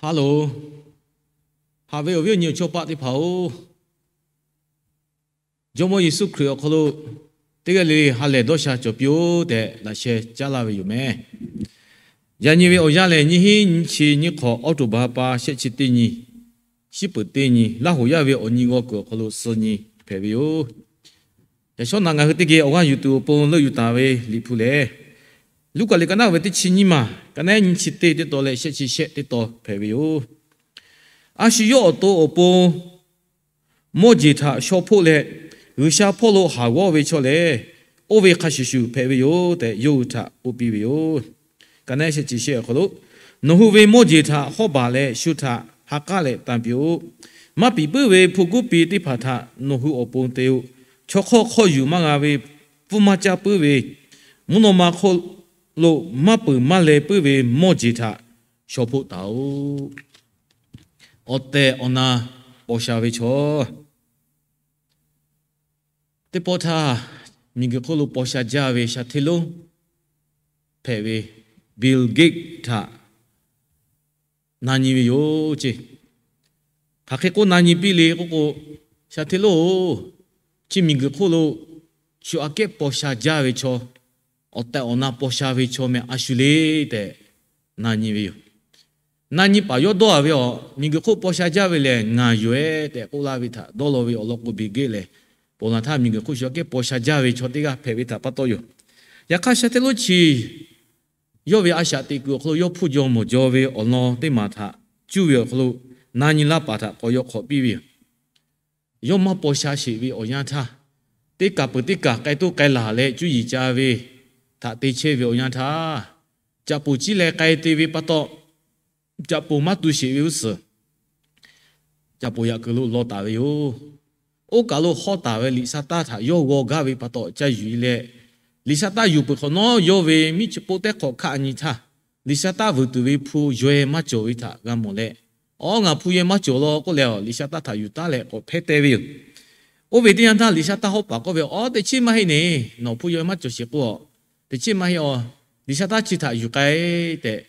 Hello, haꞈ ve awˬ viˉ awˬ nyi awˬ chawˇ paˆ teˇ hpaˍ-oˬ, Jawˇmawˇ Yeˍsuˆ Hkriꞈ awˬ hk'aw lo teˇ g'aˇ le le ha lehˬ dawˇ sha cawˬ piˇ-oˆ tehꞈ laꞈ sheh caˉ laˇ ve yoˬ meh. Yaꞈ nyi ve awˬ yanˇ lehˬ, nyiˇ hinˉ nyiˇ chi nyiˇ hk'awꞈ October ha pa shehˆ chi teˇ nyi, shiˉ peuˍ teˇ nyi, Laˇ hoꞈ yaˇ ve awˬ nyi g'aw kuiˬ awˬ hk'aw lo suh nyi hpehꞈ ve yoˬ. Yaꞈ shawˉ naꞈ ngaˬ hui teˇ geh awˬ g'aˇ yuˬ tuˬ awˬ pon leuˆ yuˬ taˍ ve Liꞈ hpu lehˬ, Luˉkaꞈ liꞈ ka naˉ ve teˇ chi nyiˇ maˬ, ka naˉ nyiˇ chi teˇ teˇ taw leh shehˆ chi shehˆ teˇ taw hpehꞈ ve yoˬ. A shu yawˇ awˬ to awˬ pon mawˇ jeˬ htaꞈ shaw hpoˆ leh, G'uiˬsha hpawˇ lo haˍ g'awˇ ve chaw lehˬ, oˇ ve hk'a shuˍ shuˍ hpehꞈ ve yoˬ tehꞈ, yawˇ hui htaꞈ k'oˆ piˇ ve yoˬ. Ka naˉ shehˆ chi shehˆ awˬ hk'aw lo, Nawˬ hui ve mawˇ jeˬ htaꞈ hawˉ baˬ leh, shu htaꞈ ha k'aˉ leh tanˇ piˇ-oˆ. Maˇ piˍ puiˉ ve hpu guˉ pi teˇ hpaˍ htaꞈ nawˬ hui awˬ pon te-o. Chaw hk'awˇ hk'awˇ yuˬ maˇ g'a ve, pfuhˇ maˇ caˇ puiˉ ve, mvuhˇ naw ma hk'oˆ lo maˇ peuˬ maˇ leh puiˉ ve mawˇ jeˬ htaꞈ shaw hpoˆ taˍ-oꞈ. Awˬ tehˬ awˬ na paw sha ve chaw. Teˇ pawˆ htaˇ, miˬguiˬ hk'oˆ lo paw sha jaˇ ve sha hteˇ lonˉ hpehꞈ ve Bill Gates htaꞈ na nyi ve yoˬ ceˇ. Hk'aˬ hk'e k'oˆ na nyi piˇ le k'oˆ k'o, sha hteˇ lonˉ-oˬ, chi miˬguiˬ hk'oˆ lo shu aꞈ kehˉ paw sha jaˇ ve chaw, awˬ tehˬ awˬ na paw sha ve chaw meh a shu le tehꞈ na nyi ve yoˬ. Na nyi paˍ yawˇ dawˇ-a ve, Awˬ, miˬguiˬ hk'oˆ paw sha jaˇ ve lehˬ ngaˬ yoˬ-e tehꞈ k'oˆ laˇ ve htaꞈ dawˇ law ve awˬ lawn k'o, Bill Gates lehˬ, ponˬ laˬ htaˇ miˬguiˬ hk'oˆ shu aꞈ kehˉ paw sha jaˇ ve chaw teˇ g'aˇ hpehꞈ ve htaꞈ pa taw yoˬ. Yaꞈ hk'aˇ, sha hteˇ lonˉ chi yawˇ ve a shaꞈ teꞈ kuiˬ awˬ hk'aw lo yawˇ hpfuhˇ jaw mawˬ jaw ve awˬ lawn teˇ maˬ htaꞈ cuˇ ve awˬ hk'aw lo na nyi laˇ paˍ htaꞈ k'awꞈ yaw hk'awꞈ piˇ ve yoˬ. Yawˇ maˇ paw sha sheˍ ve awˬ yanˇ htaˇ, teˇ kaˬ peuˬ teˇ kaˬ k'ai toˇ k'ai laˬ leh cuˇ yiˍ ca ve htaꞈ te chehˇ ve awˬ yanˇ htaˇ, caꞈ poˍ ciˉ leh k'ai te ve pa taw, caꞈ poˍ maˇ tu sheˍ ve g'uˇ suhˍ caꞈ poˍ yaꞈ kuiˬ lo law taˍ ve yoˬ. Oˇ kaˬ lo hawˇ taˍ ve liꞈ sha taˇ htaꞈ yawˇ g'aw gaˇ ve pa taw ca yuˬ-e leh, liꞈ sha taˇ yuˬ peuˬ hk'awꞈ nawˉ, yawˇ ve miˉ chi k'oˆ teˇ hk'awꞈ hkaˆ nyi htaˇ, liꞈ sha taˇ vuiˬ tuˬ ve hpu yaweh maˇ cawˬ ve htaꞈ g'a mawˬ leh, Awˉ, ngaˬ hpu yaweh maˇ cawˬ law k'oˆ leh, liꞈ sha taˇ htaꞈ yuˬ taˉ leh k'awꞈ hpehˇ teh ve yoˬ. Oˇ ve teˇ yanˇ htaˇ, liꞈ sha taˇ hawˉ paˍ k'oˆ ve, Awˉ, teꞈ chiˉ maˇ heˆ neˬ, nawˬ hpu yaweh maˇ cawˬ sheˍ k'o, teꞈ chiˉ maˇ heˆ-aˬ, liꞈ sha taˇ chi htaꞈ yuˬ k'ai tehꞈ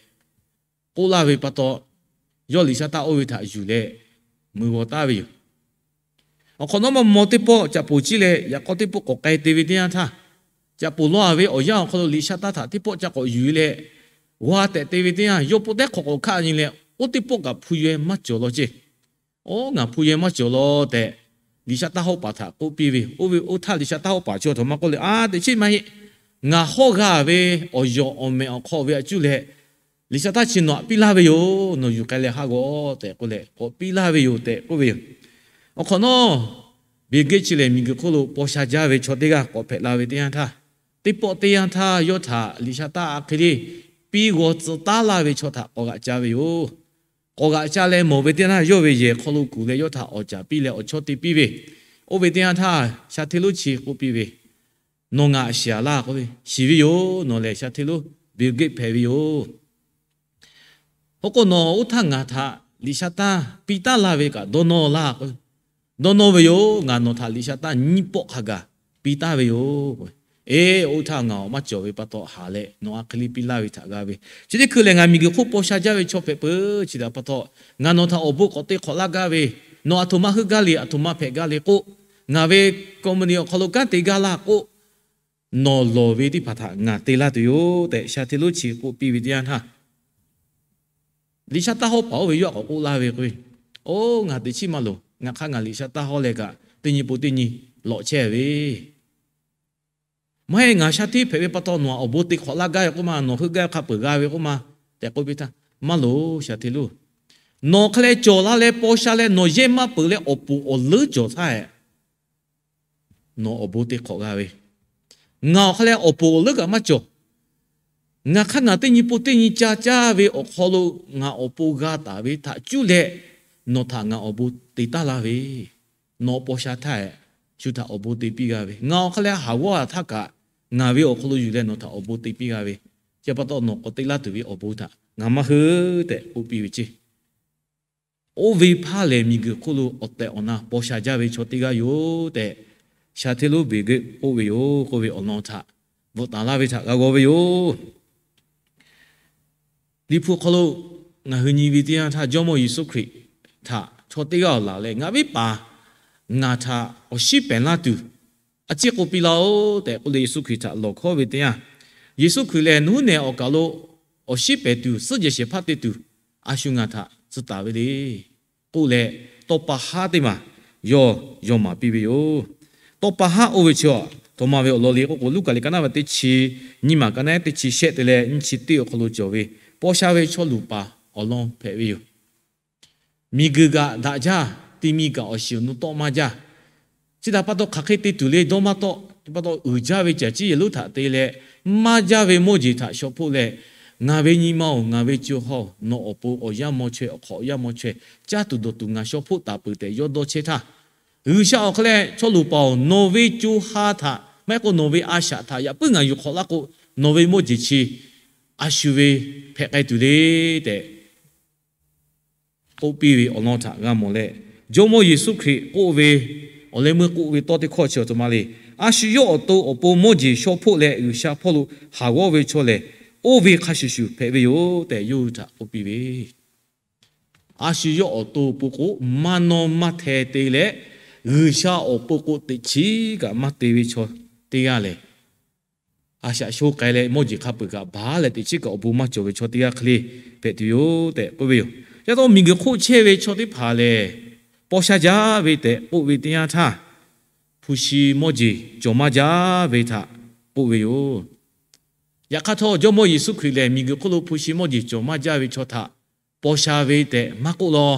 k'oˆ laˇ ve pa taw, yawˇ liꞈ sha taˇ oˇ ve htaꞈ yuˬ leh mui g'aw taˍ ve yoˬ. Awˬ hk'awꞈ nawˉ, maˇ maw teˇ pawˆ caꞈ poˍ ciˉ leh yaꞈ k'aw teˇ pawˆ k'awꞈ k'ai te ve teˇ yanˇ htaˇ, caꞈ poˍ law-a ve awˬ yanˇ awˬ hk'aw lo liꞈ sha taˇ htaꞈ teˇ pawˆ ca k'awꞈ yuˬ leh g'aw tehꞈ te ve teˇ yanˇ, yawˇ k'oˆ teˇ hk'awꞈ k'awꞈ hkaˆ nyi leh, Oˇ teˇ pawˆ kaꞈ hpu yaweh maˇ cawˬ law ceˇ. Awˉ, ngaˬ hpu yaweh maˇ cawˬ law tehꞈ, liꞈ sha taˇ hawˉ paˍ htaꞈ k'oˆ piˇ ve. Oˇ ve oˇ htaˇ, liꞈ sha taˇ hawˉ paˍ chi aˬ htoꞈ ma k'oˆ le, Aˉ, teꞈ chiˉ maˇ heˆ. Ngaˬ hawˉ g'a ve awˬ yawˬ awˬ mehˍ awˬ hk'aw ve aꞈ cuˇ leh, liꞈ sha taˇ chi nawˬ htaꞈ piˇ laˇ ve yoˬ. Nawˬ yuˬ k'ai leh haˆ g'aw tehꞈ k'oˆ leh, k'awꞈ piˇ laˇ ve yoˬ tehꞈ k'oˆ ve yoˬ. Awˬ hk'awꞈ nawˉ, Bill Gates chi lehˬ, miˬguiˬ hk'oˆ lo paw sha jaˇ ve chaw teˇ g'aˇ k'awꞈ hpehꞈ la ve teˇ yanˇ htaˇ, teˇ pawˆ teˇ yanˇ htaˇ yawˇ htaꞈ liꞈ sha taˇ aˬ hk'e le piˇ g'aw tcuh taˉ laˇ ve chaw htaꞈ k'awꞈ g'aꞈ ca ve yoˬ. K'awꞈ g'aꞈ ca leh mawˬ ve teˇ yanˇ htaˇ, yawˇ ve yehˬ hk'aw lo kuˬ leh yawˇ htaꞈ awˍ caˍ piˇ leh awˬ chawˇ te piˇ ve. Oˇ ve teˇ yanˇ htaˇ, sha hteˇ lonˉ chi k'oˆ piˇ ve, Nawˬ ngaˬ shiˍ-a laˇ k'oˆ ve, Shiˍ ve yoˬ. Nawˬ lehˬ sha hteˇ lonˉ Bill Gates hpehꞈ ve yoˬ. Oˇ k'o, nawˬ oˇ htaˇ ngaˬ htaꞈ liꞈ sha taˇ piˇ taˉ laˇ ve kaꞈ dawˇ nawˇ laˇ k'o, Dawˇ nawˇ ve yoˬ. Ngaˬ nawˬ htaꞈ liꞈ sha taˇ nyiˇ pawˆ hk'a gaˬ piˇ taˇ ve yoˬ. Eˬ, oˇ htaˇ ngaˬ awˬ maˇ cawˬ ve pa taw haˍ leh nawˬ aˬ hk'e le piˇ laˇ ve htaꞈ g'a ve. Chi teˇ hkui lehˬ, ngaˬ miˬguiˬ hk'oˆ paw sha jaˇ ve chaw hpehꞈ peuˬ. Chi htaꞈ pa taw, ngaˬ nawˬ htaꞈ awˬ bon k'awꞈ te hk'awꞈ laˇ gaˇ ve, nawˬ aˬ htoꞈ ma heuˆ gaˇ le, aˬ htoꞈ ma hpehꞈ gaˇ le k'oˆ, ngaˬ ve company awˬ hk'aw lo kanˉ te gaˇ laˇ k'oˆ, nawˬ lawˬ ve teˇ hpaˍ htaꞈ ngaˬ te laˇ tuˬ yoˬ tehꞈ, sha hteˇ lonˉ chi k'oˆ piˇ ve teˇ yanˇ htaˇ, liꞈ sha taˇ hawˉ paˍ oˇ ve yawˇ htaꞈ k'awꞈ k'oˆ laˇ ve k'o, Oˇ, ngaˬ teˇ chiˉ maˇ loˍ. Ngaˬ hk'aˇ ngaˬ liꞈ sha taˇ hawˉ leh kaꞈ, teˇ nyi po teˇ nyi lawꞈ chehˇ ve maˇ heˆ. Ngaˬ sha hteˇ hpehꞈ ve pa taw nawˬ htaꞈ awˬ bon te hk'awꞈ laˇ gaˇ ve k'oˆ ma, nawˬ heuˆ gaˇ ve hk'a peuˬ g'a ve k'oˆ ma tehꞈ k'oˆ piˇ htaˇ, Maˇ loˍ, sha hteˇ lonˉ. Nawˬ hk'a leh cawˬ la leh paw sha leh nawˬ yehˇ maˇ peuˬ leh awˬ poˍ awˬ leuˉ cawˬ htaˇ, nawˬ awˬ bon te hk'awꞈ g'a ve. Ngaˬ awˬ hk'a leh awˬ poˍ awˬ leuˉ kaꞈ maˇ cawˬ. Ngaˬ hk'aˇ ngaˬ teˇ nyi po teˇ nyi ca caˇ ve awˬ hk'aw lo ngaˬ awˬ pon g'a taˍ ve htaꞈ cuˇ leh, nawˬ htaꞈ ngaˬ awˬ bon te taˉ laˇ ve. Nawˬ paw sha htaˇ, shu htaꞈ awˬ bon te piˇ g'a ve. Ngaˬ awˬ hk'a leh haˍ g'awˇ htaˇ kaꞈ, ngaˬ ve awˬ hk'aw lo yuˬ leh nawˬ htaꞈ awˬ bon te piˇ g'a ve. Chi pa taw nawˬ k'awꞈ te laˇ tuˬ ve awˬ bon htaꞈ ngaˬ maˇ heuˆ tehꞈ k'oˆ piˇ ve ceˇ. Oˇ ve hpaˇ lehˬ, miˬguiˬ hk'oˆ lo awˬ tehˬ awˬ na paw sha jaˇ ve chaw teˇ g'aˇ yoˬ tehꞈ, sha hteˇ lonˉ Bill Gates k'oˆ ve yoˬ. K'oˆ ve awˬ lawn htaꞈ bvuhꞈ taˍ laˇ ve htaꞈ g'a g'aw ve yoˬ. Liꞈ hpu hk'aw lo ngaˬ hui nyi ve teˇ yanˇ htaˇ, Jawˇmawˇ Yeˍsuˆ Hkriꞈ htaꞈ chaw teˇ g'aˇ awˬ laˬ leh, Ngaˬ viˉ paˍ, ngaˬ htaꞈ awˬ shinˉ pehˍ laˇ tuˬ a ciˉ k'oˆ piˇ laˇ-oˆ tehꞈ k'oˆ leh, Yeˍsuˆ Hkriꞈ htaꞈ lawˬ hkawˉ ve teˇ yanˇ, Yeˍsuˆ Hkriꞈ lehˬ, Nawˬ hui nehˬ awˬ kaˬ lo awˬ shinˉ pehˍ tuˬ suhˉ jehˬ shehˍ hpaˇ te tuˬ a shu ngaˬ htaꞈ tcuh taˍ ve le k'oˆ leh, tawˇ pa haˉ teˇ maˬ yawˇ yawˇ maˍ piˇ ve yoˬ. Tawˇ pa haˉ oˇ ve chi a htoꞈ ma ve awˬ lawn le k'oˆ k'o, Luˉkaꞈ liꞈ ka naˉ ve teˇ chi nyiˇ maˬ, ka naˉ teˇ chi shehˆ te leh nyiˇ chi teˇ awˬ hk'aw lo cawˬ ve paw sha ve chaw luˬ paˍ awˬ lawn hpehꞈ ve yoˬ. Miˬguiˬ kaꞈ daꞈ jaˇ, ti mi kaꞈ awˬ shiˍ awˬ nu tawˆ maˇ jaˇ. Chi htaꞈ pa taw hk'aˬ hk'e te tuˬ le dawˇ maˇ tawˆ. Chi pa taw uiˍ jaˇ ve caˬ ciˉ yehˬ lonˉ htaꞈ te leh, maˇ jaˇ ve mawˇ jeˬ htaꞈ shaw hpoˆ leh, Ngaˬ ve nyi ma-oˬ, ngaˬ ve co ha-oˬ, nawˬ awˬ pon awˬ yaˇ maw chaweh, awˬ hk'awꞈ awˬ yaˇ maw chaweh caˇ tuˬ dawˬ tuˬ ngaˬ shaw hpoˆ taˍ peuˬ tehꞈ yawˇ dawˇ chehˇ htaˇ, G'uiˬsha awˬ hk'aw leh, Chaw luˬ paˍ-oˬ, nawˬ ve co ha htaꞈ maˇ heˆ k'o nawˬ ve a shaꞈ htaꞈ yaꞈ puiˉ ngaˬ yuˬ hk'awꞈ laˇ k'o, nawˬ ve mawˇ jeˬ chi a shu ve hpehꞈ k'ai tuˬ le tehꞈ k'oˆ piˇ ve awˬ lawn htaꞈ g'a mawˬ leh, Jawˇmawˇ Yeˍsuˆ Hkriꞈ k'oˆ ve, awˬ leh meuˇ k'oˆ ve tawˇ teˇ hkawˇ chi awˬ htoꞈ ma le. A shu yawˇ awˬ to awˬ pon mawˇ jeˬ shaw hpoˆ leh G'uiˬsha hpawˇ lo haˍ g'awˇ ve chaw lehˬ, oˇ ve hk'a shuˍ shuˍ hpehꞈ ve yoˬ tehꞈ yawˇ hui htaꞈ k'oˆ piˇ ve. A shu yawˇ awˬ to awˬ pon k'o, maˇ nawˇ maˇ hteh te leh, G'uiˬsha awˬ pon k'o teꞈ chiˉ kaꞈ maˇ te ve chaw teˇ g'aˇ lehˬ, a shaꞈ sho k'ai leh mawˇ jeˬ hk'a peuˬ kaꞈ baˬ leh teꞈ chiˉ kaꞈ awˬ bon maˇ cawˬ ve chaw teˇ g'aˇ hk'e le hpehꞈ tuˬ yoˬ tehꞈ k'oˆ ve yoˬ. Yaꞈ taw miˬguiˬ hk'oˆ chehˇ ve chaw teˇ hpaˍ lehˬ, paw sha jaˇ ve tehꞈ k'oˆ ve teˇ yanˇ htaˇ, hpu shi mawˇ jeˬ cawˬ maˇ jaˇ ve htaꞈ k'oˆ ve yoˬ. Yaꞈ hk'aˇ htawˇ, Jawˇmawˇ Yeˍsuˆ Hkriꞈ lehˬ, miˬguiˬ hk'oˆ lo hpu shi mawˇ jeˬ cawˬ maˇ jaˇ ve chaw htaꞈ paw sha ve tehꞈ maˇ k'oˆ law.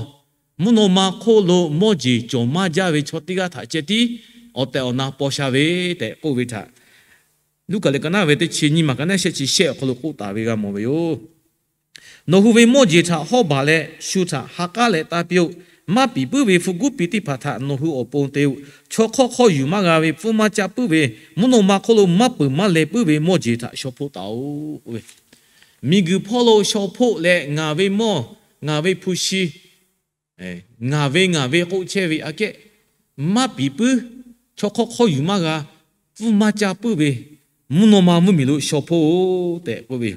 Mvuhˇ naw ma hk'oˆ lo mawˇ jeˬ cawˬ maˇ jaˇ ve chaw teˇ g'aˇ htaꞈ ceh tiˉ awˬ tehˬ awˬ na paw sha ve tehꞈ k'oˆ ve htaꞈ Luˉkaꞈ liꞈ ka naˉ ve teˇ chi nyiˇ maˬ, ka naˉ shehˆ chi shehˆ awˬ hk'aw lo k'oˆ taˍ ve g'a mawˬ ve yoˬ. Nawˬ hui ve mawˇ jeˬ htaꞈ hawˉ baˬ leh shu htaꞈ ha k'aˉ leh tanˇ piˇ-oˆ. Maˇ piˍ puiˉ ve hpu guˉ pi teˇ hpaˍ htaꞈ nawˬ hui awˬ pon te-o. Chaw hk'awˇ hk'awˇ yuˬ maˇ g'a ve, pfuhˇ maˇ caˇ puiˉ ve, mvuhˇ naw ma hk'oˆ lo maˇ peuˬ maˇ leh puiˉ ve mawˇ jeˬ htaꞈ shaw hpoˆ taˍ-oꞈ. Miˬguiˬ hpawˇ lo shaw hpoˆ leh ngaˬ ve mawˇ, ngaˬ ve hpu shi, ngaˬ ve ngaˬ ve k'oˆ chehˇ ve aꞈ kehˉ maˇ piˍ puiˉ, chaw hk'awˇ hk'awˇ yuˬ maˇ g'a, pfuhˇ maˇ caˇ puiˉ ve, mvuhˇ naw ma mvuhˇmiˬ lo shaw hpoˆ-oꞈ tehꞈ k'oˆ ve.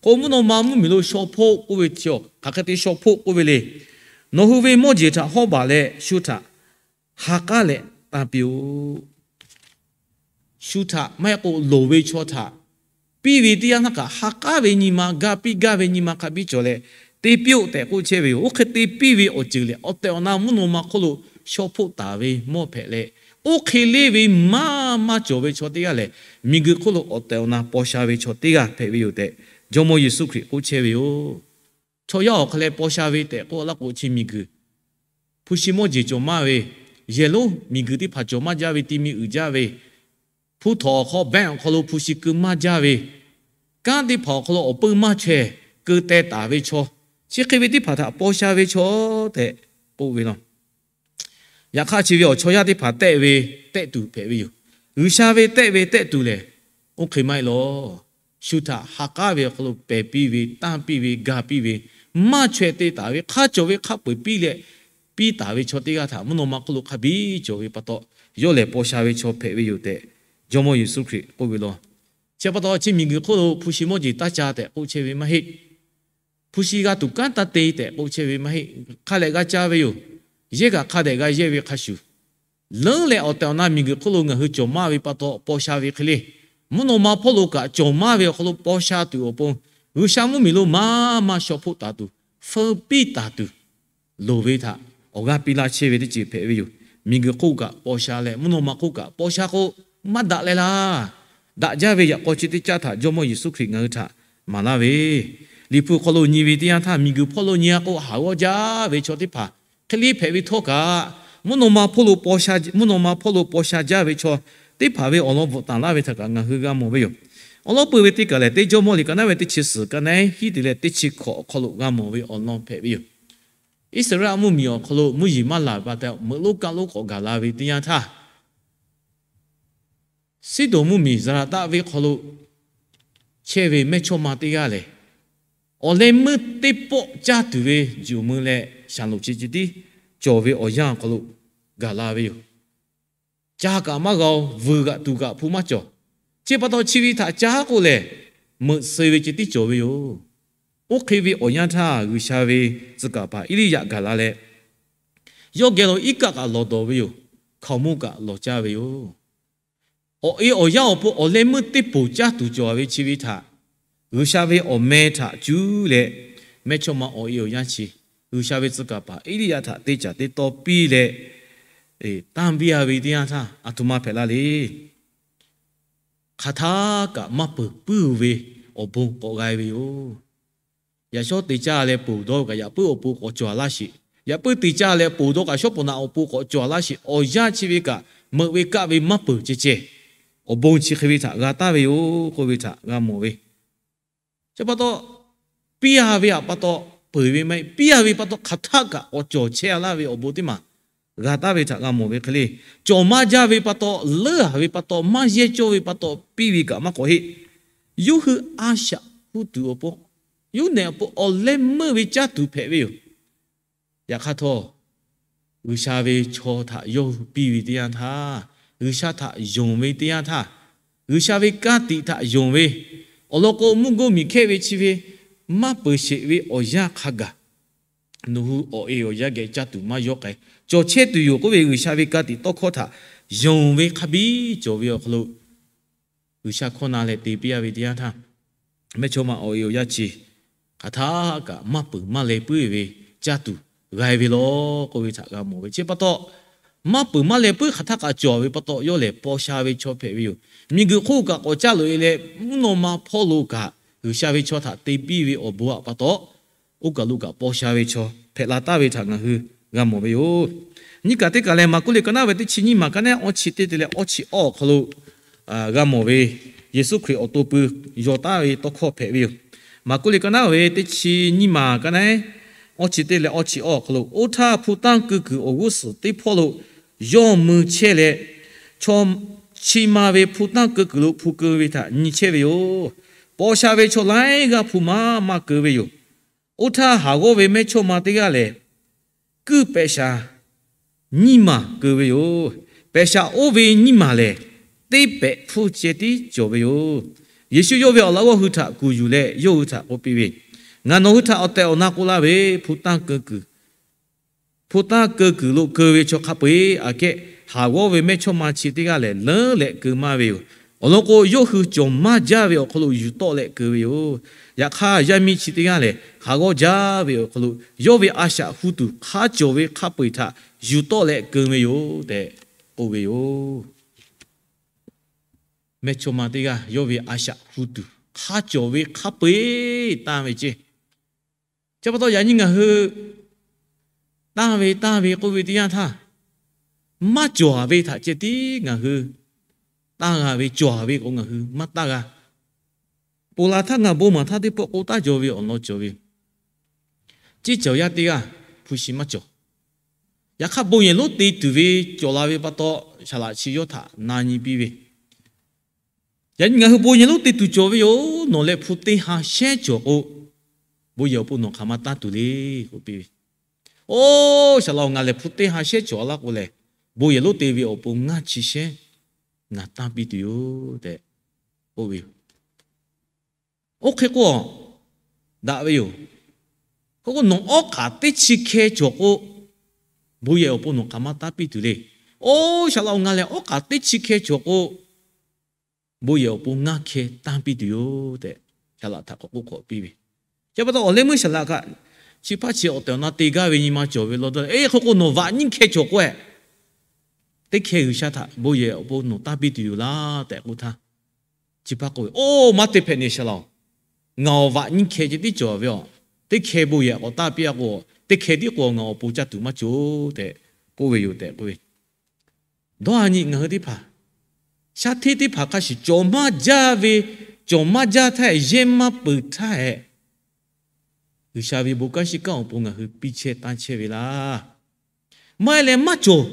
K'o, mvuhˇ naw ma mvuhˇmiˬ lo shaw hpoˆ k'oˆ ve chi, hk'aˬ hk'e te shaw hpoˆ k'oˆ ve le. Nawˬ hui ve mawˇ jeˬ htaꞈ hawˉ baˬ leh shu htaꞈ ha k'aˉ leh tanˇ piˇ-oˆ. Shu htaꞈ maˇ heˆ k'o loˍ ve chaw htaꞈ piˇ ve teˇ yanˇ htaˇ kaꞈ, ha k'aˉ ve nyi ma, ga piˇ gaˇ ve nyi ma hk'a biˇ cawˬ leh te piˇ-oˆ tehꞈ k'oˆ chehˇ ve yoˬ. Oˇ hk'e te piˇ ve awˬ ceuˬ lehˬ, awˬ tehˬ awˬ na mvuhˇ naw ma hk'oˆ lo shaw hpoˆ taˍ ve mawˇ hpehꞈ leh, oˇ hk'e leˇ ve maˇ maˇ cawˬ ve chaw teˇ g'aˇ lehˬ, miˬguiˬ hk'oˆ lo awˬ tehˬ awˬ na paw sha ve chaw teˇ g'aˇ hpehꞈ ve yoˬ tehꞈ Jawˇmawˇ Yeˍsuˆ Hkriꞈ k'oˆ chehˇ ve yoˬ. Chaw yaˇ awˬ hk'aw leh paw sha ve tehꞈ k'oˆ laˇ k'o, chi miˬguiˬ hpu shi mawˇ jeˬ cawˬ maˇ ve, yehˬ lonˉ miˬguiˬ teˇ hpaˍ cawˬ maˇ jaˇ ve, ti mi uiˍ jaˇ ve, hpu htawnˍ awˬ hk'aw bank awˬ hk'aw lo hpu shi keu maˇ jaˇ ve, kanˉ teˇ hpaˍ awˬ hk'aw lo awˬ peuˇ maˇ chaweh keu teh taˍ ve chaw, chi hk'e ve teˇ hpaˍ htaꞈ paw sha ve chaw tehꞈ k'oˆ ve law. Yaꞈ hk'aˇ, chi ve awˬ chaw yaˇ teˇ hpaˍ tehˆ ve tehˆ tuˬ hpehꞈ ve yoˬ. G'uiˬsha ve tehˆ ve tehˆ tuˬ lehˬ, oˇ hk'e maˇ heˆ law. Shu htaꞈ ha k'aˉ ve awˬ hk'aw lo pehˬ piˇ ve, tanˇ piˇ ve, ga piˇ ve, maˇ chaweh te taˍ ve, hk'a cawˬ ve hk'a peu-eˬ piˇ leh piˇ taˍ ve chaw teˇ g'aˇ htaꞈ mvuhˇ naw ma hk'oˆ lo hk'a biˇ cawˬ ve pa taw, yawˇ lehˬ paw sha ve chaw hpehꞈ ve yoˬ tehꞈ Jawˇmawˇ Yeˍsuˆ Hkriꞈ k'oˆ ve law. Chi pa taw, chi miˬguiˬ hk'oˆ lo hpu shi mawˇ jeˬ taˇ ca tehꞈ k'oˆ chehˇ ve maˇ heˆ. Hpu shi g'a tuˬ kanˉ taˇ te tehꞈ k'oˆ chehˇ ve maˇ heˆ. Hk'a dehꞈ g'a ca ve yoˬ. Yehˇ kaꞈ hk'a dehꞈ g'a yehˇ ve hk'a shuˍ, leuˉ leh awˬ tehˬ awˬ na miˬguiˬ hk'oˆ lo ngaˬ hui cawˬ maˇ ve pa taw paw sha ve hk'e le, mvuhˇ naw ma hpawˇ lo kaꞈ cawˬ maˇ ve awˬ hk'aw lo paw sha tuˬ awˬ pon, G'uiˬsha mvuhˇmiˬ lo maˇ maˇ shaw hpoˆ taˍ tuˬ, feu piˇ taˍ tuˬ loˍ ve htaꞈ awˬ g'aˇ piˇ laˇ chehˇ ve teˇ ceuˬ hpehꞈ ve yoˬ. Miˬguiˬ hk'oˆ kaꞈ paw sha leh mvuhˇ naw ma hk'oˆ kaꞈ paw sha k'o, maˇ daꞈ leh laˇ. Daꞈ jaˇ ve yaꞈ k'aw chi teˇ caˇ htaꞈ Jawˇmawˇ Yeˍsuˆ Hkriꞈ ngaˬ hui htaꞈ maˍ laˇ ve, Liꞈ hpu hk'aw lo nyi ve teˇ yanˇ htaˇ, miˬguiˬ hpawˇ lo nyi-a k'o haˍ g'awˇ jaˇ ve chaw teˇ hpaˍ hk'e leˇ hpehꞈ ve htawˇ kaꞈ, mvuhˇ naw ma hpawˇ lo paw sha, mvuhˇ naw ma hpawˇ lo paw sha jaˇ ve chaw teˇ hpaˍ ve awˬ lawn bvuhꞈ taˍ laˇ ve htaꞈ kaꞈ ngaˬ hui g'a mawˬ ve yoˬ. Awˬ lawn peuˬ ve teˇ kaˬ lehˬ, Teˇ Jawˇmawˇ liꞈ ka naˉ ve teˇ chi suhˍ, ka naˉ hiˉ te leh teˇ chi hkawꞈ awˬ hk'aw lo g'a mawˬ ve awˬ lawn hpehꞈ ve yoˬ. Iˉsaˍreˍlaˆ mvuhˇmiˬ awˬ hk'aw lo mvuhˇ yeˬ maˇ laˬ pa taw, meuꞈ lonˉ kaˆ lonˉ k'awꞈ gaˬ la ve teˇ yanˇ htaˇ, Siˉdonˍ mvuhˇmiˬ Zaˍlaˍtaˆ venˇ hk'aw lo chehˇ ve mehˇchawˇma teˇ g'aˇ lehˬ, awˬ leh meuˇ teˇ pawˆ caˇ tuˬ ve juˬ mui leh shaˍlonˍ chi ceh tiˉ cawˬ ve awˬ yanˇ awˬ hk'aw lo gaˬ la ve yoˬ. Ca kaꞈ maˇ g'a-o, vuiˬ kaꞈ tuˬ kaꞈ hpu maˇ cawˬ. Chi pa taw chi ve htaꞈ caˇ k'oˆ lehˬ, meuꞈ suh ve ceh tiˉ cawˬ ve yoˬ. Oˇ hk'e ve awˬ yanˇ htaˇ, G'uiˬsha ve tcuh kaˍ paˍ Eˇliˇyaꞈ gaˬ la leh, yawˇ geh lo iˉ kaˆ kaꞈ lawˬ dawˬ ve yoˬ. Hkaoˍmonˇ kaꞈ lawˬ caˇ ve yoˬ. Awˬ e awˬ yanˇ awˬ pon awˬ leh meuˇ teˇ poˬ caˇ tuˬ cawˬ ve chi ve htaꞈ, G'uiˬsha ve awˬ meh htaꞈ cuˇ leh, mehˇchawˇma awˬ e awˬ yanˇ chi G'uiˬsha ve tcuh kaˍ paˍ Eˇliˇyaꞈ htaꞈ te caˍ te tawˇ piˇ leh, tanˇ piˇ a ve teˇ yanˇ htaˇ, aˬ htoꞈ ma hpehꞈ la le. Hk'aˬ htaˇ kaꞈ maˇ peuˬ puiˉ ve awˬ bon k'awꞈ g'a ve yoˬ. Yaꞈ shawˉ te caˇ leh ponˬ dawˇ kaꞈ, yaꞈ puiˉ awˬ pon k'awꞈ cawˬ a laˇ sheˍ. Yaꞈ puiˉ te caˇ leh ponˬ dawˇ kaꞈ, shawˉ pawˍ naꞈ awˬ pon k'awꞈ cawˬ a laˇ sheˍ. Awˬ yanˇ chi ve kaꞈ, meuꞈ ve kaˆ ve maˇ peuˬ ceh ceh, awˬ bon chi hk'e ve htaꞈ g'a taˍ ve yoˬ k'oˆ ve htaꞈ g'a mawˬ ve. Chi pa taw, piˇ a ve pa taw peuˬ ve maˇ heˆ. Piˇ a ve pa taw hk'aˬ htaˇ kaꞈ k'awꞈ cawˬ chehˇ a laˇ ve awˬ bon teˇ maˬ g'a taˍ ve htaꞈ g'a mawˬ ve hk'e le. Cawˬ maˇ jaˇ ve pa taw, leuˉ a ve pa taw, maˇ yehˇ cawˇ ve pa taw piˇ ve kaꞈ maˇ k'awꞈ heˆ. Yawˇ hui a shaꞈ hu tuˬ awˬ pon, yawˇ nehˬ awˬ pon awˬ leh meuˇ ve caˇ tuˬ hpehꞈ ve yoˬ. Yaꞈ hk'aˇ htawˇ, G'uiˬsha ve chaw htaꞈ yawˇ hui piˇ ve teˇ yanˇ htaˇ, G'uiˬsha htaꞈ yonˍ ve teˇ yanˇ htaˇ, G'uiˬsha ve ka tiꞈ htaꞈ yonˍ ve awˬ lawn k'o, mvuhˇ goˇ miˬ hkehˇ ve chi ve maˇ peuˬ sheˍ ve awˬ yanˇ hk'a gaˬ, nawˬ hui awˬ e awˬ yanˇ geh caˇ tuˬ maˇ yawˇ k'ai. Cawˬ chehˇ tuˬ yoˬ k'oˆ ve G'uiˬsha ve ka tiꞈ tawˇ hkawˇ htaꞈ yonˍ ve hk'a biˇ cawˬ ve awˬ hk'aw lo, G'uiˬsha hkawˇ na leh te piˇ a ve teˇ yanˇ htaˇ, mehˇchawˇma awˬ e awˬ yanˇ chi hk'aˬ htaˇ kaꞈ maˇ peuˬ maˇ leh puiˉ ve caˇ tuˬ g'a ve law k'oˆ ve htaꞈ g'a mawˬ ve. Chi pa taw, maˇ peuˬ maˇ leh puiˉ hk'aˬ htaˇ kaꞈ cawˬ ve pa taw, yawˇ lehˬ paw sha ve chaw hpehꞈ ve yoˬ. Miˬguiˬ hk'oˆ kaꞈ k'awꞈ caˇ loꞈ e leh, mvuhˇ naw ma hpawˇ lo kaꞈ G'uiˬsha ve chaw htaꞈ te piˇ ve awˬ bon a pa taw, oˇ kaˬ lo kaꞈ paw sha ve chaw hpehꞈ la taˍ ve htaꞈ ngaˬ hui g'a mawˬ ve yoˬ. Nyiˇ kaˬ teˇ kaˬ lehˬ, Maˍkuˆ liꞈ ka naˉ ve teˇ chi nyiˇ maˬ ka naˉ awˇ chi teˇ te leh awˇ chi awˇ awˬ hk'aw lo g'a mawˬ ve, Yeˍsuˆ Hkriꞈ awˬ to pui yaw taˍ ve tawˇ hkawˇ hpehꞈ ve yoˬ. Maˍkuˆ liꞈ ka naˉ ve teˇ chi nyiˇ maˬ ka naˉ awˇ chi teˇ leh awˇ chi awˇ awˬ hk'aw lo, oˇ htaˇ hpu tanˇ keu kuiˬ awˬ g'uˇ suhˍ teˇ hpawˇ lo yawˇ mui chehˇ leh, chaw chi ma ve hpu tanˇ keu kuiˬ lo hpu keu ve htaꞈ nyi chehˇ ve yoˬ. Paw sha ve chaw laiˉ g'aˇ hpu maˇ maˇ keu ve yoˬ. Oˇ htaˇ haˍ g'awˇ ve mehˇchawˇma teˇ g'aˇ lehˬ, kuiˇ pehꞈ shaˍ nyiˇ maˬ keu ve yoˬ. Pehꞈ shaˍ oˇ ve nyiˇ maˬ lehˬ, teˇ pehꞈ hpfuhˇ ceh tiˉ cawˬ ve yoˬ. Yeˍsuˆ yawˇ ve awˬ laꞈ g'awˇ hui htaꞈ kuˬ yuˬ leh yawˇ hui htaꞈ k'oˆ piˇ ve, Ngaˬ nawˬ hui htaꞈ awˬ tehˬ awˬ na k'oˆ laˇ ve, hpu tanˇ keu kuiˬ hpu tanˇ keu kuiˬ lo keu ve chaw hk'a peu-eˬ aꞈ kehˉ, haˍ g'awˇ ve mehˇchawˇma chi teˇ g'aˇ lehˬ, leuˉ leh keu maˇ ve yoˬ. Awˬ lawn k'o, yawˇ hui cawˬ maˇ jaˇ ve awˬ hk'aw lo yuˬ tawˆ leh keu ve yoˬ. Yaꞈ hk'aˇ, yaˇ miˇ chi teˇ g'aˇ lehˬ, haˍ g'awˇ jaˇ ve awˬ hk'aw lo yawˇ ve a shaꞈ hu tuˬ hk'a cawˬ ve hk'a peu-eˬ htaꞈ yuˬ tawˆ leh keu ve yoˬ tehꞈ k'oˆ ve yoˬ. Mehˇchawˇma teˇ g'aˇ yawˇ ve a shaꞈ hu tuˬ hk'a cawˬ ve hk'a peu-eˬ tanˇ ve ceˇ. Chi pa taw, yaꞈ nyi ngaˬ hui tanˇ ve tanˇ ve k'oˆ ve teˇ yanˇ htaˇ, maˇ cawˬ ve htaꞈ ceh tiˉ ngaˬ hui tanˇ g'a ve, cawˬ ve k'o ngaˬ hui maˇ tanˇ g'a. Ponˬ laˬ htaˇ ngaˬ bon maˍ htaˇ teˇ pawˆ k'oˆ taˉ jaw ve awˬ lawn cawˬ ve, ceˇ cawˬ yaˇ teˇ g'aˇ hpu shi maˇ cawˬ. Yaꞈ hk'aˇ, bon yehˬ lonˉ te tuˬ ve cawˬ la ve pa taw, saˍ laꞈ chi yawˇ htaꞈ na nyi piˇ ve, Yaꞈ nyi ngaˬ hui bon yehˬ lonˉ te tuˬ cawˬ ve yoˬ. Nawˬ lehˬ hpu teˇ ha shehˉ cawˬ k'o, bon yehˬ awˬ pon nawˬ hk'aˬ ma tanˇ tuˬ le k'oˆ piˇ ve. Oˇ saˍ laꞈ-oˬ, ngaˬ lehˬ hpu teˇ ha shehˉ cawˬ a laˇ k'o lehˬ, bon yehˬ lonˉ te ve awˬ pon ngaˇ chi shehˉ ngaˬ tanˇ piˇ tuˬ yoˬ tehꞈ k'oˆ ve yoˬ. Oˇ hk'e k'o, daꞈ ve yoˬ. Hk'e k'o, nawˬ awˉ k'aꞈ teˇ chi hkeh cawˬ k'o, bon yehˬ awˬ pon nawˬ hk'aˬ ma tanˇ piˇ tuˬ le. Oˇ saˍ laꞈ-oˬ, ngaˬ lehˬ awˉ k'aꞈ teˇ chi hkeh cawˬ k'o, bon yehˬ awˬ pon ngaˇ hkeh tanˇ piˇ tuˬ yoˬ tehꞈ, saˍ laꞈ htaꞈ k'awꞈ k'oˆ hk'awꞈ piˇ ve. Chi pa taw, awˬ leh meuˇ saˍ laꞈ kaꞈ, chi hpaˇ chi awˬ tehˬ awˬ na te gaˇ ve nyi ma cawˬ ve law dawˇ leh, eˇ, hk'e k'o nawˬ vaꞈ nyiˇ hkeh cawˬ k'o-eh, teˇ hkeh G'uiˬsha htaꞈ bon yehˬ awˬ pon nawˬ tanˇ piˇ tuˬ yoˬ laˇ tehꞈ k'oˆ htaˇ, chi hpaˇ k'oˆ ve, Oˇ, maˇ te hpehꞈ ne saˍ laꞈ-oˬ, ngaˬ awˬ vaꞈ nyiˇ hkeh ceh tiˉ cawˬ ve aˬ. Teˇ hkeh bon yehˬ k'awꞈ tanˇ piˇ a k'o, teˇ hkeh tiˉ k'o ngaˬ awˬ pon caˇ tuˬ maˇ cawˬ tehꞈ k'oˆ ve yoˬ tehꞈ k'oˆ ve. Dawˇ ha nyi ngaˬ hui teˇ hpaˍ, shaˉ hteˇ teˇ hpaˍ hk'a shuˍ cawˬ maˇ jaˇ ve, cawˬ maˇ jaˇ htaˇ yehˇ maˇ peuˬ htaˇ-eh, G'uiˬsha ve bon kanˉ shiˉ kanˉ awˬ pon ngaˬ hui piˇ chehˇ tanˇ chehˇ ve laˇ. Maˇ heˆ leh maˇ cawˬ.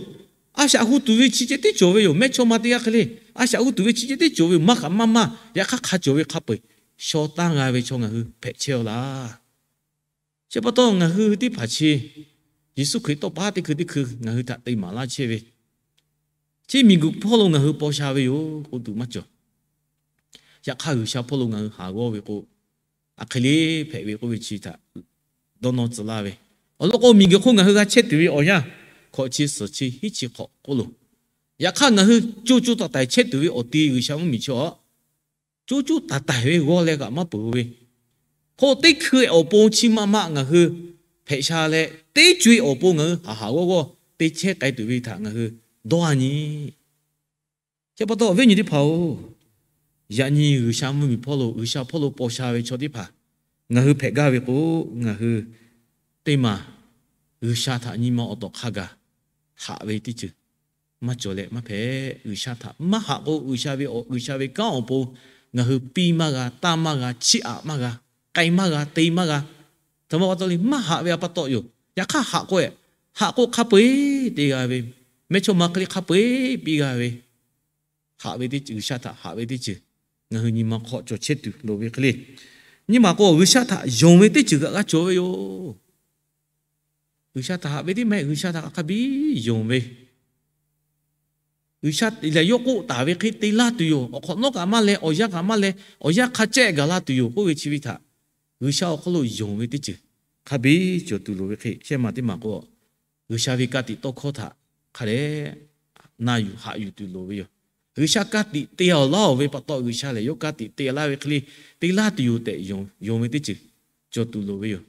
A shaꞈ hu tuˬ ve chi ceh tiˉ cawˬ ve yoˬ. Mehˇchawˇma teˇ g'aˇ hk'e le, a shaꞈ hu tuˬ ve chi ceh tiˉ cawˬ ve yoˬ. Maˇ hk'aˬ maˇ maˇ, yaꞈ hk'aˇ hk'a cawˬ ve hk'a peu-eˬ shaw tanˇ g'a ve chaw ngaˬ hui hpehꞈ chehˇ-aw laˇ. Chi pa taw ngaˬ hui teˇ hpaˍ chi Yeˍsuˆ Hkriꞈ tawˇ pa teˇ hkui teˇ hkui ngaˬ hui htaꞈ te maˍ laˇ chehˇ ve, chi miˬguiˬ hpawˇ lo ngaˬ hui paw sha ve yoˬ k'oˆ tuˬ maˇ cawˬ. Yaꞈ hk'aˇ, G'uiˬsha hpawˇ lo ngaˬ hui haˍ g'awˇ ve k'o, a hk'e le hpehꞈ ve k'oˆ ve chi htaꞈ dawˇ nawˇ tcuh laˇ ve. Awˬ lawn k'o, miˬguiˬ hk'oˆ ngaˬ hui g'a chehˇ tuˬ ve awˬ yanˇ, hkawꞈ chi suhˍ chi hiˉ chi hk'awꞈ k'oˆ loˬ. Yaꞈ hk'aˇ, ngaˬ hui co co taiˍ taiˍ chehˇ tuˬ ve awˬ ti G'uiˬsha mvuhˇmiˬ chi awˬ co co taiˍ taiˍ ve g'awˇ leh kaꞈ maˇ peuˬ ve, hk'oˆ teˇ hkui awˬ pon chi ma ma ngaˬ hui hpehꞈ sha leh, teˇ co-e awˬ pon ngaˬ hui haˍ haˍ g'awˇ g'awˇ te chehˇ k'ai tuˬ ve htaꞈ ngaˬ hui dawˇ a nyi. Chi pa taw, awˬ viˉ nyi teˇ hpaˍ-oˬ, yaꞈ nyi G'uiˬsha mvuhˇmiˬ hpawˇ lo, G'uiˬsha hpawˇ lo paw sha ve chaw teˇ hpaˍ ngaˬ hui hpehꞈ gaˇ ve k'o, ngaˬ hui teˇ maˬ G'uiˬsha htaꞈ nyi ma awˬ tawˍ hk'a gaˬ haꞈ ve teˇ ceuˬ maˇ cawˬ leh maˇ hpehꞈ. G'uiˬsha htaꞈ maˇ haꞈ k'o, G'uiˬsha ve awˬ, G'uiˬsha ve kanˉ awˬ pon ngaˬ hui piˇ maˇ g'a, tanˇ maˇ g'a, chiˇ aꞈ maˇ g'a, k'ai maˇ g'a, te maˇ g'a. Htaꞈ ma pa taw le, maˇ haꞈ ve a pa taw yoˬ. Yaꞈ hk'aˇ haꞈ k'o, haꞈ k'o hk'a peu-eˬ te g'a ve, mehˇchawˇma hk'e le hk'a peu-eˬ piˇ g'a ve, haꞈ ve teˇ ceuˬ, G'uiˬsha htaꞈ haꞈ ve teˇ ceuˬ ngaˬ hui nyi ma hk'aw cawˬ chehˇ tuˬ loˍ ve hk'e le. Nyi ma k'o, G'uiˬsha htaꞈ yonˍ ve teˇ ceuˬ kaꞈ g'a cawˬ ve yoˬ. G'uiˬsha htaꞈ haꞈ ve teˇ maˇ heˆ, G'uiˬsha htaꞈ hk'a biˇ yonˍ ve, G'uiˬsha lehˬ yawˇ k'oˆ taˍ ve hk'e te laˇ tuˬ yoˬ. Awˬ hk'awꞈ nawˉ kaꞈ maˇ leh, awˬ yanˇ kaꞈ maˇ leh, awˬ yanˇ hk'a cehˇ gaˬ la tuˬ yoˬ k'oˆ ve chi ve htaꞈ G'uiˬsha awˬ hk'aw lo yonˍ ve teˇ ceuˬ hk'a biˇ cawˬ tuˬ loˍ ve hk'e, shehˆ maˬ teˇ maˬ k'o, G'uiˬsha ve ka tiꞈ tawˇ hkawˇ htaꞈ hk'a dehꞈ na yuˬ haꞈ yuˬ tuˬ loˍ ve yoˬ. G'uiˬsha ka tiꞈ te awˬ laˇ-oˬ ve pa taw, G'uiˬsha lehˬ yawˇ ka tiꞈ te laˇ ve hk'e le, te laˇ tuˬ yoˬ tehꞈ yonˍ ve teˇ ceuˬ cawˬ tuˬ loˍ ve yoˬ.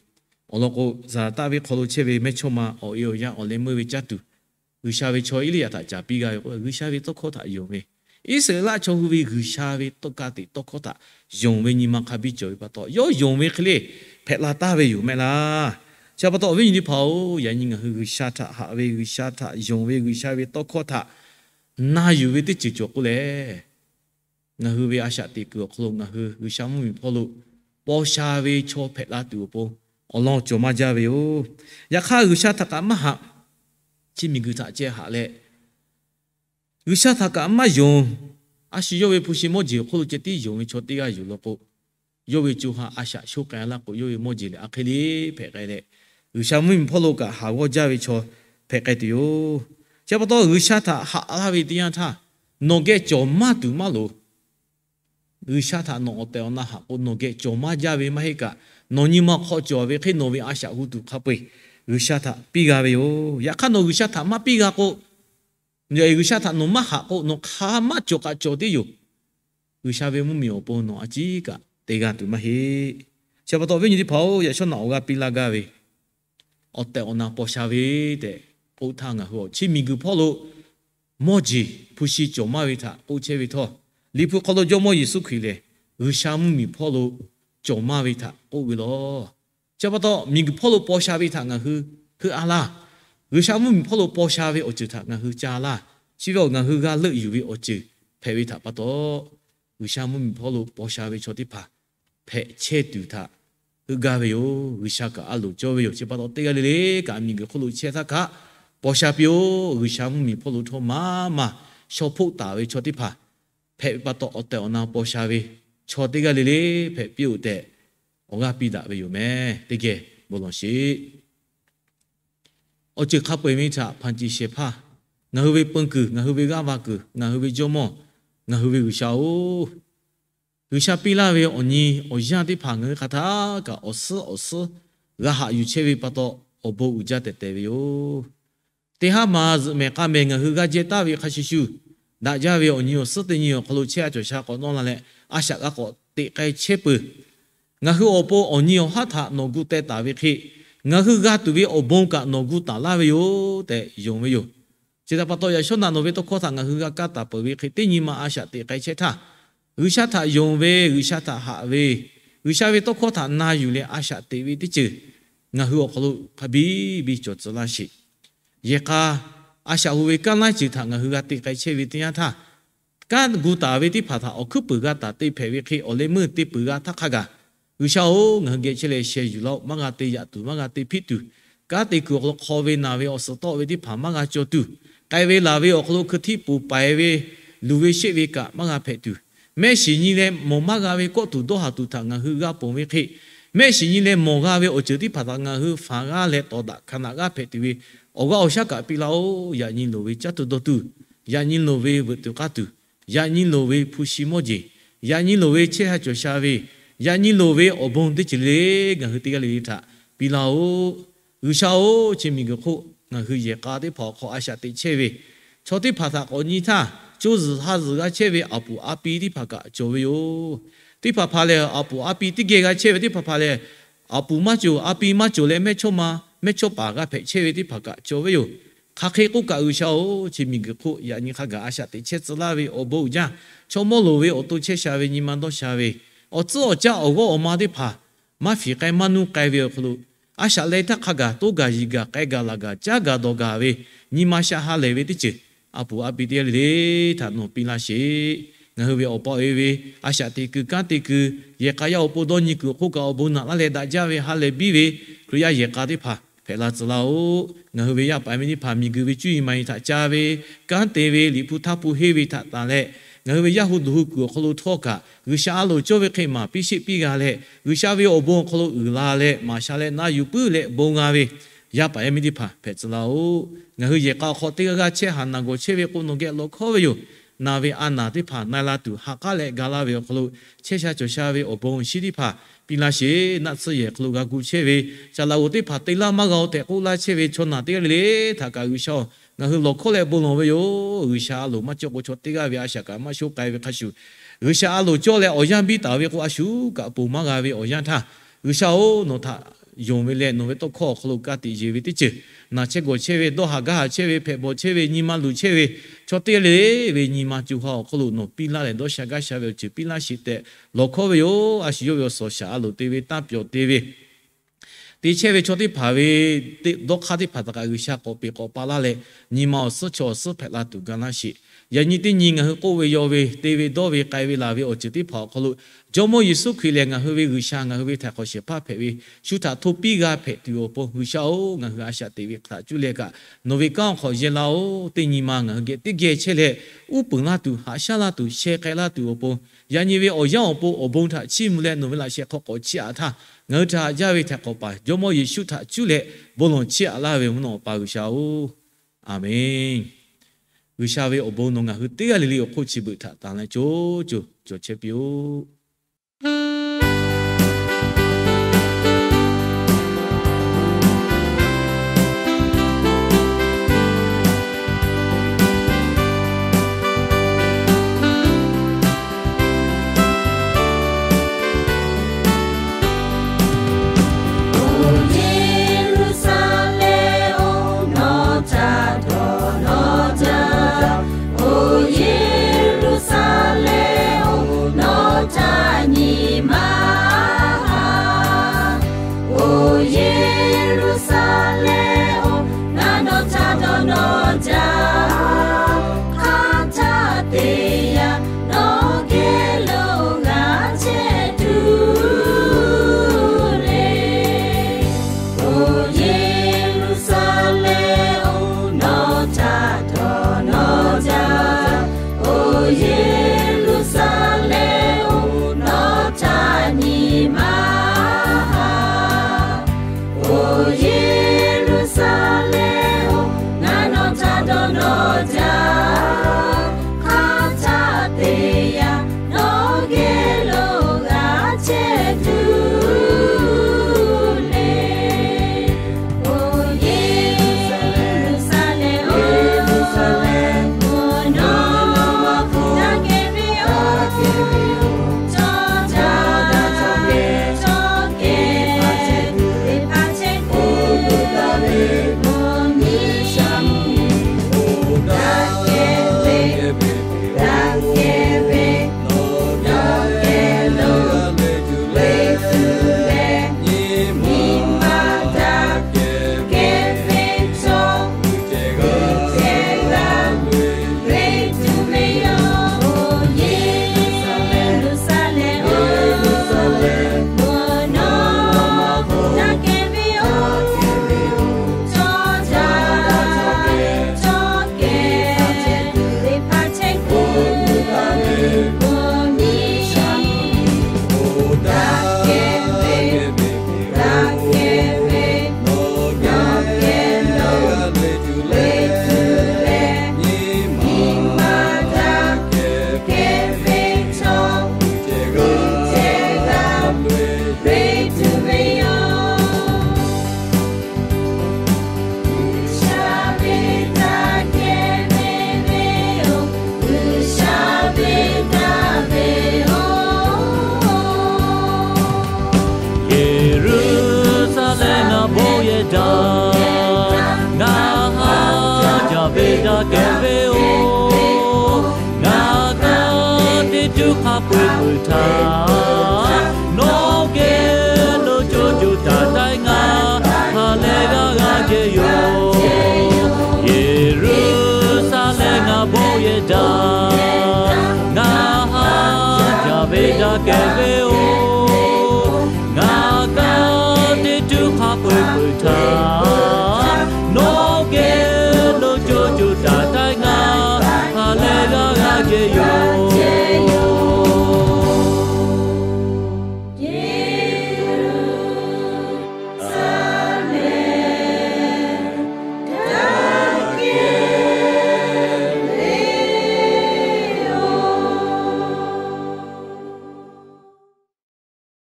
Awˬ lawn k'o, Zaˍlaˍtaˆ venˇ hk'aw lo chehˇ ve mehˇchawˇma awˬ e awˬ yanˇ awˬ leh meuˇ ve caˇ tuˬ, G'uiˬsha ve chaw Eˇliˇyaꞈ htaꞈ caˍ piˇ g'a ve k'o, G'uiˬsha ve tawˇ hkawˇ htaꞈ yonˍ ve, Iˉsaˍreˍlaˆ chaw hui ve G'uiˬsha ve tawˇ ka tiꞈ tawˇ hkawˇ htaꞈ yonˍ ve nyi ma hk'a biˇ cawˬ ve pa taw, yawˇ yonˍ ve hk'e le hpehꞈ la taˍ ve yoˬ mehˆ laˇ. Chi pa taw awˬ viˉ nyi teˇ hpaˍ-oˬ, yaꞈ nyi ngaˬ hui G'uiˬsha htaꞈ haꞈ ve, G'uiˬsha htaꞈ yonˍ ve, G'uiˬsha ve tawˇ hkawˇ htaꞈ na yuˬ ve teˇ ceuˬ cawˬ k'o lehˬ, ngaˬ hui ve a shaꞈ teꞈ kuiˬ awˬ hk'aw lo ngaˬ hui G'uiˬsha mvuhˇmiˬ hpawˇ lo paw sha ve chaw hpehꞈ la tuˬ awˬ pon awˬ lawn cawˬ maˇ jaˇ ve yoˬ. Yaꞈ hk'aˇ, G'uiˬsha htaꞈ kaꞈ maˇ haꞈ, chi miˬguiˬ htaꞈ ceh haꞈ leh, G'uiˬsha htaꞈ kaꞈ maˇ yonˍ, a shu yawˇ ve hpu shi mawˇ jeˬ awˬ hk'oˆ lo ceh tiˉ yonˍ ve chaw teˇ g'aˇ yoˬ law k'o, yawˇ ve co ha a shaꞈ sho k'ai laˇ k'o, yawˇ ve mawˇ jeˬ lehˬ a hk'e le hpehꞈ k'ai leh, G'uiˬsha mvuhˇmiˬ hpawˇ lo kaꞈ haˍ g'awˇ jaˇ ve chaw hpehꞈ k'ai tuˬ yoˬ. Chi pa taw, G'uiˬsha htaꞈ haꞈ laˇ ve teˇ yanˇ htaˇ, nawˬ geh cawˬ maˇ tuˬ maˇ loˍ. G'uiˬsha htaꞈ nawˬ awˬ tehˬ awˬ na haꞈ k'o, nawˬ geh cawˬ maˇ jaˇ ve maˇ heˆ kaꞈ, nawˬ nyi ma hk'aw cawˬ ve hk'e nawˬ ve a shaꞈ hu tuˬ hk'a peu-eˬ G'uiˬsha htaꞈ piˇ g'a ve yoˬ. Yaꞈ hk'aˇ, nawˬ G'uiˬsha htaꞈ maˇ piˇ g'a k'o, G'uiˬsha htaꞈ nawˬ maˇ haꞈ k'o, nawˬ hk'a maˇ cawˬ kaꞈ cawˬ teˇ yoˬ. G'uiˬsha ve mvuhˇmiˬ awˬ pon nawˬ a ciˉ kaꞈ te g'a tuˬ maˇ heˆ. Chi pa taw, awˬ viˉ nyi teˇ hpaˍ-oˬ, yaꞈ shawˉ naꞈ awˬ g'aˇ piˇ laˇ gaˇ ve, awˬ tehˬ awˬ na paw sha ve tehꞈ k'oˆ htaˇ, ngaˬ hui awˬ chi miˬguiˬ hpawˇ lo mawˇ jeˬ hpu shi cawˬ maˇ ve htaꞈ k'oˆ chehˇ ve htawˇ, Liꞈ hpu hk'aw lo Jawˇmawˇ Yeˍsuˆ Hkriꞈ lehˬ G'uiˬsha mvuhˇmiˬ hpawˇ lo cawˬ maˇ ve htaꞈ k'oˆ ve law. Chi pa taw, miˬguiˬ hpawˇ lo paw sha ve htaꞈ ngaˬ hui heuˆ a laˇ. G'uiˬsha mvuhˇmiˬ hpawˇ lo paw sha ve awˬ ceuˬ htaꞈ ngaˬ hui ca laˇ. Chi ve awˬ ngaˬ hui g'a leuˆ yuˬ ve awˬ ceuˬ hpehꞈ ve htaꞈ pa taw, G'uiˬsha mvuhˇmiˬ hpawˇ lo paw sha ve chaw teˇ hpaˍ hpehꞈ chehˇ tuˬ htaꞈ heuˆ gaˇ ve yoˬ. G'uiˬsha kaꞈ a loˍ cawˇ ve yoˬ. Chi pa taw, teˇ g'aˇ le le kaꞈ miˬguiˬ hk'oˆ lo chehˇ htaˇ kaꞈ paw sha piˇ-oˆ. G'uiˬsha mvuhˇmiˬ hpawˇ lo htawˇ maˇ maˇ shaw hpoˆ taˍ ve chaw teˇ hpaˍ hpehꞈ ve pa taw, awˬ tehˬ awˬ na paw sha ve chaw teˇ g'aˇ le le hpehꞈ piˇ-oˆ tehꞈ, awˬ g'aˇ piˇ daꞈ ve yoˬ meh. Teˇ geh bon lawˬ sheˍ. Awˬ ceuˬ hk'a peu-eˬ ve htaꞈ hpanˍ ceˬ shehˍ hpaˇ, ngaˬ hui ve peun kuiˬ, ngaˬ hui ve g'aˇ va kuiˬ, ngaˬ hui ve Jawˇmawˇ, ngaˬ hui ve G'uiˬsha-oˬ, G'uiˬsha piˇ laˇ ve awˬ nyi awˬ yanˇ teˇ hpaˍ ngaˬ hui hk'aˬ htaˇ kaꞈ awˬ suhˉ awˬ suhˉ g'a haꞈ yuˬ chehˇ ve pa taw, awˬ bon uiˍ jaˇ tehˬ tehˬ ve yoˬ. Teˇ haˉ ma zuhꞈ mehˍ k'a mehˍ ngaˬ hui g'a jehˇ taˍ ve hk'a shuˍ shuˍ, daꞈ jaˇ ve awˬ nyi awˬ suhˉ teˇ nyi awˬ hk'aw lo chehˇ a cawˬ sha k'awꞈ nawˇ la leh, a shaꞈ g'a k'awꞈ teꞈ k'ai chehˇ peuˬ. Ngaˬ hui awˬ pon awˬ nyi awˬ haˉ htaꞈ nawˬ gu teh taˍ ve hk'e, ngaˬ hui g'a tuˬ ve awˬ bon kaꞈ nawˬ gu taˍ laˇ ve yoˬ tehꞈ yonˍ ve yoˬ. Chi htaꞈ pa taw, yaꞈ shawˉ naꞈ nawˬ ve tawˇ hkawˇ htaꞈ ngaˬ hui g'a kaˇ taˍ peuˬ ve hk'e, teˇ nyi ma a shaꞈ teꞈ k'ai chehˇ htaˇ, G'uiˬsha htaꞈ yonˍ ve, G'uiˬsha htaꞈ haꞈ ve, G'uiˬsha ve tawˇ hkawˇ htaꞈ na yuˬ leh a shaꞈ teꞈ ve teˇ ceuˬ ngaˬ hui awˬ hk'aw lo hk'a biˇ biˇ cawˬ tcuh laˇ sheˍ. Yehˬ k'a a shaꞈ hu ve kanˉ laiˉ ceuˬ htaꞈ ngaˬ hui g'a te k'ai chehˇ ve teˇ yanˇ htaˇ, kanˉ gu taˍ ve teˇ hpaˍ htaꞈ awˬ hkuiˉ puiˍ g'a taˍ te hpehꞈ ve hk'e, awˬ leh meuˇ te peuˬ g'a htaˇ hk'a gaˬ, G'uiˬsha-oˬ, ngaˬ hui geh chehˇ leh sheh yuˬ laˇ-oˆ. Maˇ g'a te yaꞈ tuˬ, maˇ g'a te hpiˆ tuˬ, kanˉ te kuiˬ awˬ hk'aw lo hk'aw ve naˬ ve awˬ suhˍ tawˆ ve teˇ hpaˍ maˇ g'a cawˬ tuˬ, k'ai ve laˬ ve awˬ hk'aw lo hkui htiˇ poˬ paiˍ ve, luˬ ve sheˆ ve kaꞈ maˇ g'a hpehꞈ tuˬ, mehˆ shiˍ nyi leh mawˬ maˇ g'a ve kawˆ tuˬ dawˇ haˍ tuˬ htaꞈ ngaˬ hui g'a ponˬ ve hk'e, mehˆ shiˍ nyi leh mawˬ g'a ve awˬ ceuˬ teˇ hpaˍ htaꞈ ngaˬ hui faˍ g'aˇ leh tawˍ daꞈ hkanˍ daꞈ g'aˇ hpehꞈ tuˬ ve awˬ g'aˇ awˬ shaˉ kaꞈ piˇ laˇ-oˆ. Yaꞈ nyi loˍ ve caˇ tuˬ dawˇ tuˬ, yaꞈ nyi loˍ ve veuꞈ tuˬ k'aˇ tuˬ, yaꞈ nyi loˍ ve hpu shi mawˇ jeˬ, yaꞈ nyi loˍ ve chehˇ ha cawˬ sha ve, Yaꞈ nyi loˍ ve awˬ bon teˇ ceuˬ le le ngaˬ hui teˇ g'aˇ le le htaꞈ piˇ laˇ-oˆ. G'uiˬsha-oˬ, chi miˬguiˬ hk'oˆ ngaˬ hui yehˬ k'a teˇ hpaˍ awˬ hk'aw a shaꞈ teꞈ chehˇ ve, chaw teˇ hpaˍ htaꞈ k'awꞈ nyi htaˇ co zuhˬ ha zuhˬ g'a chehˇ ve aˬ puˍ a pi teˇ hpaˍ kaꞈ cawˬ ve yoˬ. Teˇ hpaˍ hpaˍ lehˬ, aˬ puˍ a pi teˇ geh g'a chehˇ ve teˇ hpaˍ hpaˍ lehˬ, aˬ puˍ maˇ cawˬ, a pi maˇ cawˬ leh mehˇchawˇma mehˇchawˇpaˍ g'a hpehꞈ chehˇ ve teˇ hpaˍ kaꞈ cawˬ ve yoˬ. Hk'aˬ hk'e k'oˆ kaꞈ, G'uiˬsha-oˬ, chi miˬguiˬ hk'oˆ yaꞈ nyi hk'a gaˬ a shaꞈ teꞈ chehˇ tcuh laˇ ve awˬ bon uiˍ jaˇ, chaw mawˇ loˍ ve awˬ to chehˇ sha ve, nyi ma dawˇ sha ve, awˬ tcuhˉ awˬ caˇ awˬ g'awˇ awˬ ma teˇ hpaˍ maˇ fiˍ k'ai maˇ nuˇ k'ai ve awˬ hk'aw lo, a shaꞈ leh htaˇ hk'a gaˬ toˇ gaˬ yiˍ gaˬ k'ai gaˬ laˬ gaˬ caˉ gaˬ dawˬ gaˬ ve, nyi ma sha ha lehˬ ve teˇ ceuˬ, aˬ puˍ a pi teˇ g'aˇ le le htaꞈ nawˬ piˇ laˇ sheˍ. Ngaˬ hui ve awˬ pa awˬ e ve a shaꞈ teꞈ kuiˬ kanˉ te kuiˬ, yehˬ k'a yaˇ awˬ pon dawˇ nyi kuiˬ awˬ hk'oˆ kaꞈ awˬ bon naꞈ laˇ leh daꞈ jaˇ ve ha lehˬ biˇ ve Hkriꞈ yaˇ yehˬ k'a teˇ hpaˍ hpehꞈ la tcuh laˇ-oˆ. Ngaˬ hui ve yaˇ paˍ yaˇ miˇ teˇ hpaˍ miˬguiˬ ve cuˇ yiˍ maˍ yiˍ htaꞈ ca ve, kanˉ te ve, Liꞈ hpu htaˇ hpu henˇ ve htaꞈ tanˬ leh, ngaˬ hui ve yaˇ hu duˬ hu kuiˬ awˬ hk'aw lo htawˇ kaꞈ G'uiˬsha a loˍ cawˇ ve hk'e maˍ piˇ sheˆ piˇ g'a leh, G'uiˬsha ve awˬ bon awˬ hk'aw lo uiˍ la leh maˍ sha leh na yuˬ puiˉ leh bon g'a ve yaˇ paˍ yaˇ miˇ teˇ hpaˍ hpehꞈ tcuh laˇ-oˆ. Ngaˬ hui yehˬ k'a awˬ hk'aw teˇ g'aˇ g'aˇ chehˇ haˍ naˬ gawˬ chehˇ ve k'o, nawˬ geh lawˬ hkawˉ ve yoˬ. Naˬ ve a naˬ teˇ hpaˍ na-e la tuˬ ha k'aˉ leh ga laˇ ve awˬ hk'aw lo, chehˇ sha cawˬ sha ve awˬ bon awˬ shinˉ teˇ hpaˍ piˇ laˇ sheˍ. Naˆ tsuhˇ yehˬ hk'aw lo g'a gu chehˇ ve, ca laꞈ g'oˍ teˇ hpaˍ te laˇ maˇ g'a-oˬ tehꞈ k'oˆ laˇ chehˇ ve chaw naˬ teˇ g'aˇ le le htaꞈ kaꞈ G'uiˬsha-oˬ, ngaˬ hui lawˬ hkawˉ leh bon lawˬ ve yoˬ. G'uiˬsha a loˍ maˇ cawˇ k'o, chaw teˇ g'aˇ ve a shaꞈ kaꞈ maˇ shoˉ k'ai ve hk'a shuˍ, G'uiˬsha a loˍ cawˇ leh awˬ yanˇ biˇ taˍ ve k'o, a shuˍ kaꞈ ponˬ maˇ g'a ve awˬ yanˇ htaˇ, G'uiˬsha-oˬ, nawˬ htaꞈ yonˍ ve leh nawˬ ve tawˇ hkawˇ awˬ hk'aw lo ka tiꞈ yeˬ ve teˇ ceuˬ, naˬ chehˇ gawˬ chehˇ ve, dawˇ haˍ gaˇ haˍ chehˇ ve, hpehꞈ bawˬ chehˇ ve, nyi ma luˬ chehˇ ve, chaw teˇ g'aˇ le le ve nyi ma co ha awˬ hk'aw lo nawˬ piˇ laˇ leh dawˇ sha gaˇ sha ve awˬ ceuˬ piˇ laˇ sheˍ tehꞈ lawˬ hkawˉ ve yoˬ. A shu yawˇ ve awˬ suhˍ shaˍ a loˍ te ve, tanˇ pyawˬ te ve, te chehˇ ve chaw teˇ hpaˍ ve dawˇ hk'aˇ teˇ hpaˍ htaꞈ kaꞈ G'uiˬsha k'awꞈ peꞈ k'awꞈ pa laˇ leh, nyi ma awˬ suhˉ chaw awˬ suhˉ hpehꞈ la tuˬ ga laˇ sheˍ. Yaꞈ nyi teˇ nyi ngaˬ hui k'oˆ ve yaw ve, te ve dawˇ ve k'ai ve laˬ ve awˬ ceuˬ teˇ hpaˍ awˬ hk'aw lo, Jawˇmawˇ Yeˍsuˆ Hkriꞈ lehˬ ngaˬ hui ve G'uiˬsha, ngaˬ hui ve htaiˍ hk'awꞈ shehˍ hpaˇ hpehꞈ ve, shu htaꞈ hto piˇ g'a hpehꞈ tuˬ awˬ pon G'uiˬsha-oˬ, ngaˬ hui a shaꞈ teꞈ ve htaꞈ cuˇ leh kaꞈ nawˬ ve kanˉ awˬ hk'aw yehˇ laˇ-oˬ. Teˇ nyi ma ngaˬ hui geh teˇ geh chehˇ leh, uˉ peunˍ laˇ tuˬ, haꞈ shaˉ laˇ tuˬ, sheh k'ai laˇ tuˬ awˬ pon, yaꞈ nyi ve awˬ yanˇ awˬ pon awˬ bon htaꞈ chiˇ mvuh leh nawˬ ve laꞈ sheh hk'aw k'awꞈ chiˇ aꞈ htaˇ, ngaˬ hui htaꞈ haꞈ jaˇ ve htaiˍ hk'awꞈ paˍ Jawˇmawˇ Yeˍsuˆ htaꞈ cuˇ leh bon lawˬ chiˇ aꞈ laˇ ve mvuhˇ naw Awˬ pa G'uiˬsha-oˬ, Aˍmenˇ. G'uiˬsha ve awˬ bon nawˬ ngaˬ hui teˇ g'aˇ le le awˬ hk'oˆ chi beuꞈ htaꞈ tanˬ leh co co cawˬ chehˇ piˇ-oˆ. Hkriꞈ tuˬ ve yoˬ. G'uiˬsha ve daꞈ kehˬ ve ve yoˬ. G'uiˬsha ve daꞈ ve yoˬ. Yeˍruˆsaˍlehnˍ ngaˬ bon yehˬ daꞈ, ngaˬ ha jaˇ ve daꞈ kehˬ ve yoˬ. Ngaˬ kaꞈ teˇ cuˇ hk'a peu-eˬ peuˬ htaꞈ nawˬ geh lo co co taiˍ taiˍ ngaˬ ha leh g'aˇ g'aˇ jehˇ yoˬ. Yeˍruˆsaˍlehnˍ ngaˬ bon yehˬ daꞈ, ngaˬ ha jaˇ ve daꞈ kehˬ ve yoˬ. Ngaˬ kaꞈ teˇ cuˇ hk'a peu-eˬ peuˬ htaꞈ nawˬ geh lo co co taiˍ taiˍ ngaˬ ha leh g'aˇ g'aˇ jehˇ yoˬ.